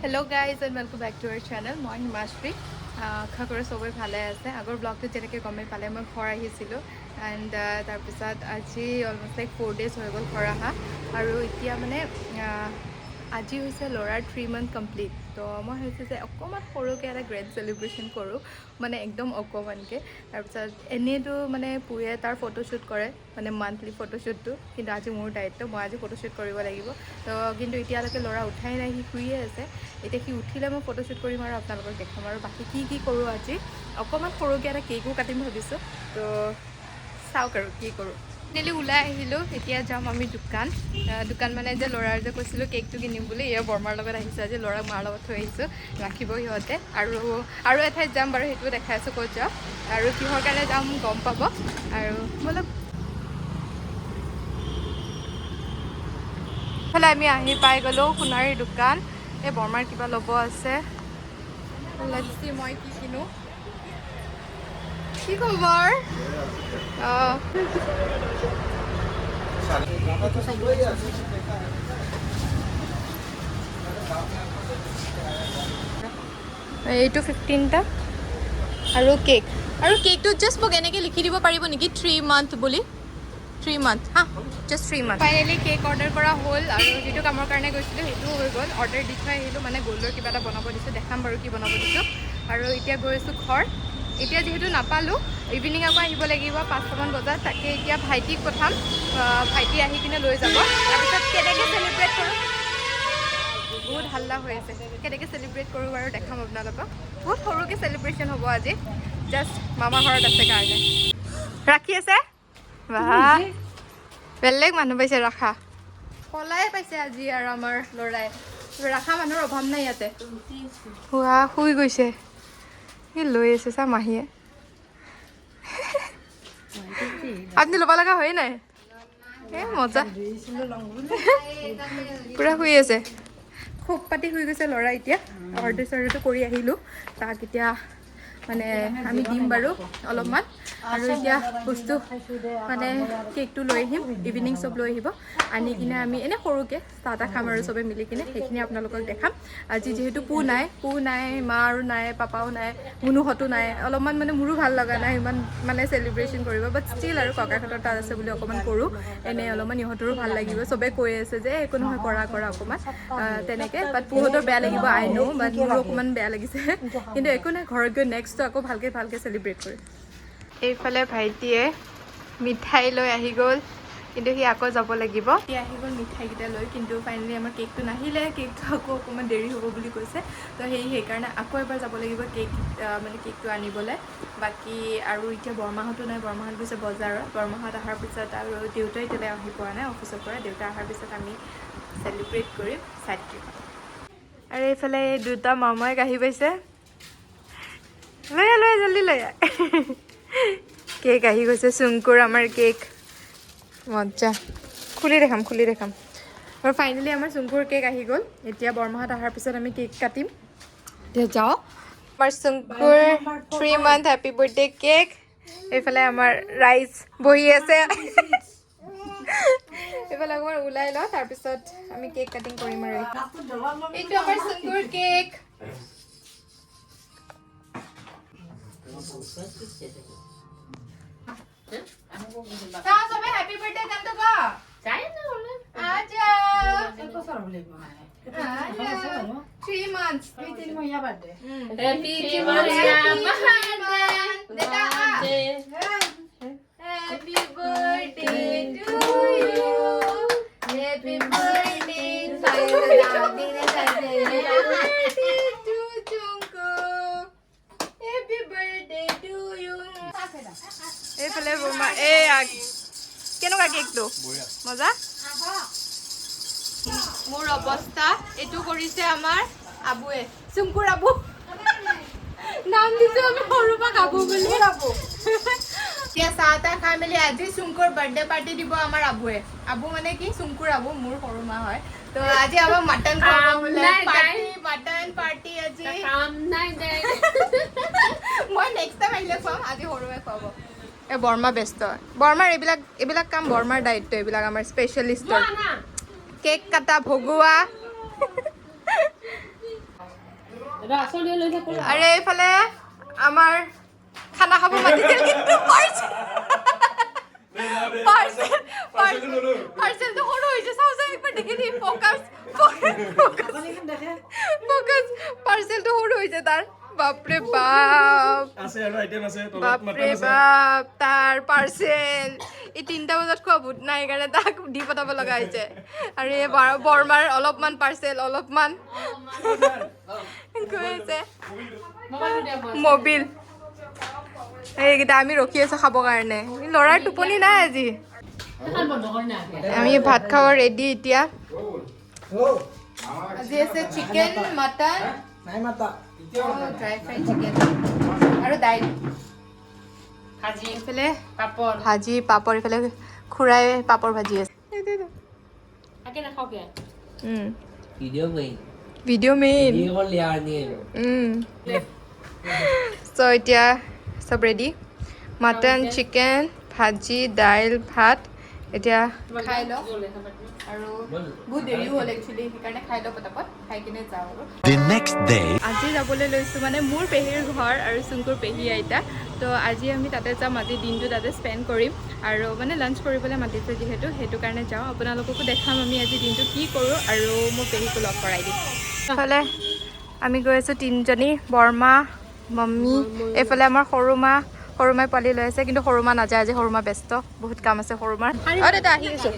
Hello guys and welcome back to our channel. মই হিমাশ্ৰী। আশা কৰোঁ চবেই ভালে আছে। আগৰ ব্লগটোত যেনেকৈ গমেই পালে, মই ঘৰ আহিছিলোঁ এণ্ড তাৰপিছত আজি অলমষ্ট লাইক 4 ডেইজ হৈ গ'ল ঘৰ অহা। আৰু এতিয়া মানে আজি হৈছে ল'ৰাৰ 3 মান্থ কমপ্লিট। তো মই ভাবিছোঁ যে অকণমান সৰুকৈ এটা গ্ৰেণ্ড চেলিব্ৰেশ্যন কৰোঁ, মানে একদম অকণমানকৈ। তাৰপিছত এনেইতো মানে পুয়ে তাৰ ফটোশ্বুট কৰে, মানে মান্থলি ফটোশ্বুটটো, কিন্তু আজি মোৰ দায়িত্ব, মই আজি ফটোশ্বুট কৰিব লাগিব। তো কিন্তু এতিয়ালৈকে ল'ৰা উঠাই নাই, সি শুইয়ে আছে। এতিয়া সি উঠিলে মই ফটোশ্বুট কৰিম আৰু আপোনালোকক দেখাম। আৰু বাকী কি কি কৰোঁ, আজি অকণমান সৰুকৈ এটা কেকো কাটিম ভাবিছোঁ। তো চাওক আৰু কি কৰোঁ। ফাইনেলি ওলাই আহিলোঁ। এতিয়া যাম আমি দোকান। দোকান মানে যে ল'ৰাৰ যে কৈছিলোঁ কেকটো কিনিম বুলি, এয়া বৰমাৰ লগত আহিছোঁ। আজি ল'ৰাক মাৰ লগত থৈ আহিছোঁ, ৰাখিব সিহঁতে। আৰু আৰু এঠাইত যাম বাৰু, সেইটোও দেখাই আছোঁ ক'ত যাওঁ আৰু কিহৰ কাৰণে যাম, গম পাব। আৰু ব'লক। ইফালে আমি আহি পাই গ'লোঁ সোণাৰীৰ দোকান। এই বৰমাৰ কিবা ল'ব আছে। Let's see মই কি কিনো। কি খবৰ? অঁ, এইটো 15টা আৰু কেক। আৰু কেকটোত জাষ্ট মোক এনেকৈ লিখি দিব পাৰিব নেকি 3 মান্থ বুলি? 3 মান্থ, হা, just 3 month. Finally cake order কৰা হ'ল আৰু যিটো কামৰ কাৰণে গৈছিলোঁ সেইটোও হৈ গ'ল। অৰ্ডাৰ দি থৈ আহিলোঁ, মানে গ'ল্ডৰ কিবা এটা বনাব দিছোঁ, দেখাম বাৰু কি বনাব দিছোঁ। আৰু এতিয়া গৈ আছোঁ ঘৰ। এতিয়া যিহেতু নাপালোঁ, ইভিনিং আকৌ আহিব লাগিব 5টামান বজাত। তাকে এতিয়া ভাইটিক পঠাম, ভাইটি আহি কিনে লৈ যাব। তাৰপিছত কেনেকৈ চেলিব্ৰেট কৰোঁ, বহুত হাল্লা হৈ আছে, কেনেকৈ চেলিব্ৰেট কৰোঁ বাৰু দেখাম আপোনালোকক। বহুত সৰুকৈ চেলিব্ৰেশ্যন হ'ব আজি, জাষ্ট মামা ঘৰত আছে কাৰণে। ৰাখি আছে। বাহ, বেলেগ মানুহ পাইছে ৰাখা, পলাই পাইছে আজি। আৰু আমাৰ ল'ৰাই ৰাখা মানুহৰ অভাৱ নাই ইয়াতে। হোৱা, শুই গৈছে সি। লৈ আছে চা মাহীয়ে। আপুনি ল'ব লগা হয় নাই। এ মজা, পূৰা শুই আছে, খুব পাতি শুই গৈছে ল'ৰা। এতিয়া অৰ্ডাৰ চৰ্ডাৰটো কৰি আহিলোঁ। তাক এতিয়া মানে আমি দিম বাৰু অলপমান। আৰু এতিয়া বস্তু মানে কেকটো লৈ আহিম ইভিনিং, চব লৈ আহিব। আনি কিনে আমি এনেই সৰুকৈ চাহ তাহ খাম আৰু চবে মিলি কিনে, সেইখিনি আপোনালোকক দেখাম। আজি যিহেতু পু নাই, মা আৰু নাই, পাপাও নাই, মুনুহঁতো নাই, অলপমান মানে মোৰো ভাল লগা নাই ইমান মানে চেলিব্ৰেশ্যন কৰিব। বাট ষ্টিল আৰু ককাকহঁতৰ তাত আছে বুলি অকণমান কৰোঁ এনেই অলপমান, ইহঁতৰো ভাল লাগিব। চবে কৈ আছে যে একো নহয়, কৰা কৰা অকণমান তেনেকৈ। বাট পুহঁতৰ বেয়া লাগিব, আই ন', বাট মোৰো অকণমান বেয়া লাগিছে। কিন্তু একো নাই, ঘৰত গৈ নেক্সটটো আকৌ ভালকৈ ভালকৈ চেলিব্ৰেট কৰিম। এইফালে ভাইটিয়ে মিঠাই লৈ আহি গ'ল, কিন্তু সি আকৌ যাব লাগিব। সি আহি গ'ল মিঠাইকেইটা লৈ, কিন্তু ফাইনেলি আমাৰ কেকটো নাহিলে। কেকটো আকৌ অকণমান দেৰি হ'ব বুলি কৈছে। তো সেইকাৰণে আকৌ এবাৰ যাব লাগিব কেক মানে কেকটো আনিবলৈ। বাকী আৰু এতিয়া বৰমাহঁতো নাই, বৰমাহঁত গৈছে বজাৰত। বৰমাহঁত অহাৰ পিছত, আৰু দেউতাই এতিয়ালৈ আহি পোৱা নাই অফিচৰ পৰা। দেউতা অহাৰ পিছত আমি চেলিব্ৰেট কৰিম, চাই থাকিম। আৰু এইফালে এই দুটা মামাইক আহি পাইছে। লৈ আহ, লৈ আহ, জল্দি লৈ আহ। কেক আহি গৈছে, চুংকুৰ আমাৰ কেক। মজ্জা, খুলি দেখাম, খুলি দেখাম। আৰু ফাইনেলি আমাৰ চুংকুৰ কেক আহি গ'ল। এতিয়া বৰমাহঁত অহাৰ পিছত আমি কেক কাটিম। এতিয়া যাওঁ। আমাৰ চুংকুৰ 3 মান্থ হেপী বাৰ্থডে কেক। এইফালে আমাৰ ৰাইজ বহি আছে। এইফালে অকণমান ওলাই লওঁ, তাৰপিছত আমি কেক কাটিং কৰিম। আৰু এইটো আমাৰ চুংকুৰ কেক। চবে হেপী বাৰ্থডে গানটো গা। আজা, 3 months. Happy Happy birthday to you. Happy birthday to birthday to Jungkook. Happy birthday to you. এইফালে বৰমা। এই কেনেকুৱা কেকটো? মজা। মোৰ অৱস্থা। এইটো কৰিছে আমাৰ আবুৱে, চুংকুৰ আবু। নাম দিছো আমি সৰুৰ পৰা আবু বুলি। এতিয়া চাহ তাহ খাই মেলি আজি চুংকুৰ বাৰ্থডে পাৰ্টি দিব আমাৰ আবুৱে। আবু মানে কি, চুংকুৰ আবু মোৰ সৰু মা হয়। তো আজি আমাক মাটন খুৱাব বোলে। নাই, পাৰ্টি, মাটন পাৰ্টি আজি। কাম নাই দে। মই নেক্সট টাইম আহিলে খুৱাম, আজি সৰুৱে খুৱাব। এই বৰমা ব্যস্ত। বৰমাৰ এইবিলাক কাম বৰমাৰ দায়িত্ব। এইবিলাক আমাৰ স্পেচিয়েলিষ্টৰ, কেক কাটা, ভগোৱা। আৰু এইফালে আমাৰ খানা খাব মাতিছিল, কিন্তু পাৰ্চেল পাৰ্চেল পাৰ্চেলটো সৰু হৈছে। চাওঁ চাওঁ, একবাৰ দেখি দি। Focus, focus, focus. পাৰ্চেলটো সৰু হৈছে তাৰ। বাপৰে বাপ! আছে আৰু আইটেম আছে তলত। বাপৰে মাটন আছে। বাপ, তাৰ পাৰ্চেল। এই 3টা বজাত খোৱা ভূত নাই, সেইকাৰণে তাক দি পঠাব লগা হৈছে। আৰু এই বৰমাৰ অলপমান পাৰ্চেল, অলপমান গৈ আছে। মবিল এইকেইটা আমি ৰখি আছো খাবৰ কাৰণে। ল'ৰাৰ টোপনি নাই আজি। আমি ভাত খাব ৰেডি এতিয়া। আজি আছে chicken, mutton, dry fry chicken আৰু দাইল। ভাজি। এইফালে পাপৰ। ভাজি, পাপৰ। এইফালে খুৰাই পাপৰ ভাজি আছে। আগে নাখাওঁ কিয়? ভিডিঅ' মেইন। ভিডিঅ' মেইন। ভিডিঅ' কল লিয়া আনি। চ' এতিয়া চব ৰেডি, মাটন, চিকেন, ভাজি, দাইল, ভাত। এতিয়া খাই লওঁ আৰু বহুত দেৰিও হ'ল একচুৱেলি, সেইকাৰণে খাই লওঁ পটাপট, খাই কিনে যাওঁ আৰু। The next day. আজি যাবলৈ লৈছোঁ মানে মোৰ পেহীৰ ঘৰ আৰু চুংকুৰ পেহী আইতা। তো আজি আমি তাতে যাম, আজি দিনটো তাতে স্পেণ্ড কৰিম আৰু মানে লাঞ্চ কৰিবলৈ মাতিছে যিহেতু, সেইটো কাৰণে যাওঁ। আপোনালোককো দেখাম আমি আজি দিনটো কি কৰোঁ আৰু মোৰ পেহীকো লগ কৰাই দিম। এইফালে আমি গৈ আছোঁ তিনিজনী, বৰমা, মম্মী, এইফালে আমাৰ সৰু মা। সৰু মাই পোৱালি লৈ আছে, কিন্তু সৰু মা নাযায় আজি। সৰু মা ব্যস্ত, বহুত কাম আছে সৰু মাৰ। অঁ দাদা, আহি আছোঁ।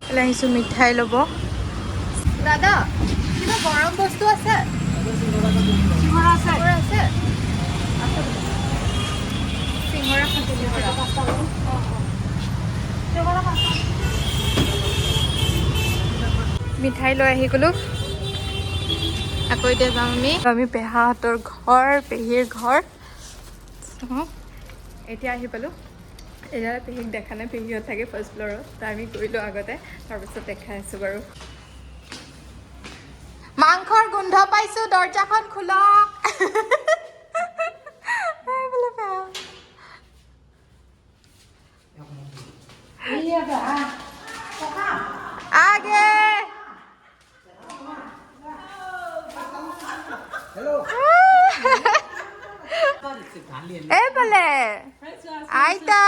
এইফালে আহিছোঁ মিঠাই ল'ব। দাদা, কিবা গৰম বস্তু আছে? চিঙৰা আছে? আছে। চিঙৰা খাইছোঁ, চিঙৰা। মিঠাই লৈ আহি গ'লোঁ। আকৌ এতিয়া যাম আমি আমি পেহাহঁতৰ ঘৰ, পেহীৰ ঘৰ। চাওঁ। এতিয়া আহি পালোঁ। এতিয়া পেহীক দেখা নাই। পেহীহঁত থাকে ফাৰ্ষ্ট ফ্ল'ৰত। তো আমি কৰিলোঁ আগতে, তাৰপিছত দেখাই আছোঁ বাৰু। মাংসৰ গোন্ধ পাইছোঁ, দৰ্জাখন খোলক। এইফালে পেহা। আগে এইফালে আইতা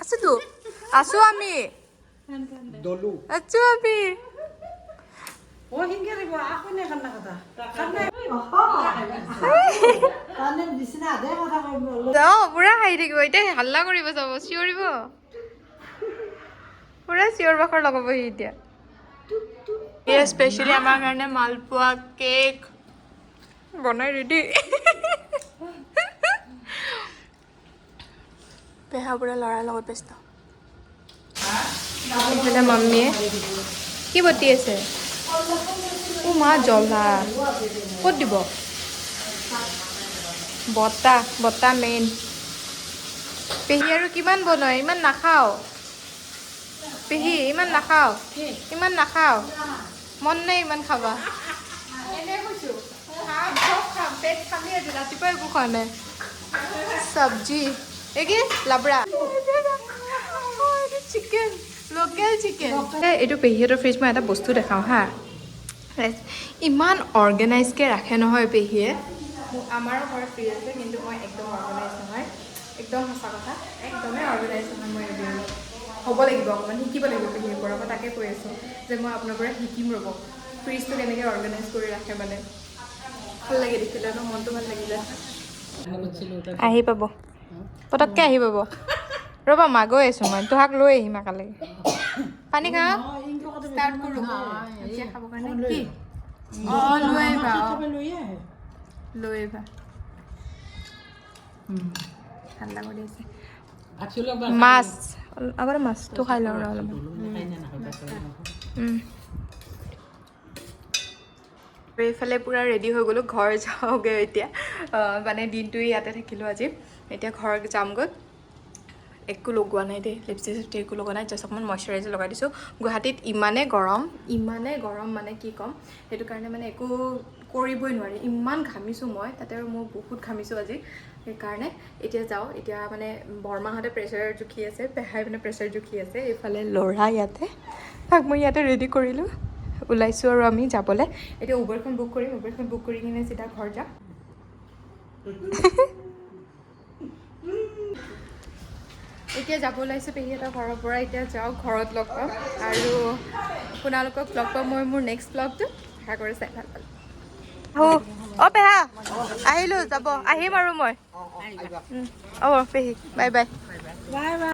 আছোতো, আছো আমি, আছো আমি। ও হিংগে দিব আকৌ নে কান্না কথা কান্না নিচিনা আধে কথা কম। অঁ, পুৰা হাঁহি থাকিব এতিয়া, হাল্লা কৰিব, যাব চিঞৰিব, পুৰা চিঞৰ বাখৰ লগাব সি এতিয়া। এয়া স্পেচিয়েলি আমাৰ কাৰণে মালপোৱা, কেক বনাই ৰেডি। পেহা পুৰা ল'ৰাৰ লগত ব্যস্ত। এইফালে মাম্মীয়ে কি বটি আছে? অ' মা, জ্বলা ক'ত দিব? বতা, বতা মেইন। পেহী আৰু কিমান বনায়? ইমান নাখাওঁ পেহী, ইমান নাখাওঁ, ইমান নাখাওঁ, মন নাই ইমান খাবা। এনে কৈছোঁ, খাম, চব খাম, পেট খালি আজি, ৰাতিপুৱা একো খোৱা নাই। চব্জি, এই কি লাবৰা, চিকেন, লোকেল চিকেন। এইটো পেহীহঁতৰ ফ্ৰিজ। মই এটা বস্তু দেখাওঁ হা। ইমান অৰ্গেনাইজকৈ ৰাখে নহয় পেহীয়ে। আমাৰো ঘৰত ফ্ৰিজ আছে, কিন্তু মই একদম অৰ্গেনাইজ নহয়। একদম সঁচা কথা, একদমেই অৰ্গেনাইজ নহয় মই। এইবোৰ হ'ব লাগিব, অকণমান শিকিব লাগিব পেহীৰ পৰা। মই তাকে কৈ আছোঁ যে মই আপোনাৰ পৰা শিকিম ৰ'ব, ফ্ৰিজটো কেনেকৈ অৰ্গেনাইজ কৰি ৰাখে। মানে ভাল লাগে দেখিলে ন, মনটো ভাল লাগি যায়। আহি পাব পটককৈ, আহি পাব। ৰ'বা মা, গৈ আছোঁ মই, তোহাক লৈ আহিম একেলগে। পানী খা। ষ্টাৰ্ট কৰোঁ এতিয়া খাবৰ কাৰণে। কি অঁ, লৈ আহিবা, অঁ। লৈ আহে। লৈ আহিবা। ঠাণ্ডা কৰি আছে। মাছ আগতে, মাছটো খাই লওঁ ৰ অলপমান। আৰু এইফালে পূৰা ৰেডি হৈ গ'লোঁ, ঘৰ যাওঁগৈ এতিয়া। মানে দিনটো ইয়াতে থাকিলোঁ আজি, এতিয়া ঘৰ যামগৈ। একো লগোৱা নাই দেই, লিপষ্টিক চিপষ্টিক একো লগোৱা নাই, জাষ্ট অকণমান মইশ্চাৰাইজাৰ লগাই দিছোঁ। গুৱাহাটীত ইমানেই গৰম, ইমানেই গৰম, মানে কি ক'ম, সেইটো কাৰণে মানে একো কৰিবই নোৱাৰি। ইমান ঘামিছোঁ মই তাতে, আৰু মই বহুত ঘামিছোঁ আজি, সেইকাৰণে এতিয়া যাওঁ। এতিয়া মানে বৰমাহঁতে প্ৰেছাৰ জুখি আছে, পেহাই মানে প্ৰেছাৰ জুখি আছে। এইফালে ল'ৰা ইয়াতে। তাক মই ইয়াতে ৰেডি কৰিলোঁ, ওলাইছোঁ আৰু আমি যাবলৈ। এতিয়া উবেৰখন বুক কৰিম, উবেৰখন বুক কৰি কিনে চিধা ঘৰ যাম। এতিয়া যাব ওলাইছোঁ পেহীহঁতৰ ঘৰৰ পৰা। এতিয়া যাওঁ, ঘৰত লগ পাম আৰু আপোনালোকক লগ পাম মই মোৰ নেক্সট ব্লগটো। আশা কৰি চাই ভাল পালোঁ। আহোঁ অ পেহা, আহিলোঁ, যাব আহিম আৰু মই। অঁ পেহী, বাই বাই। Bye bye.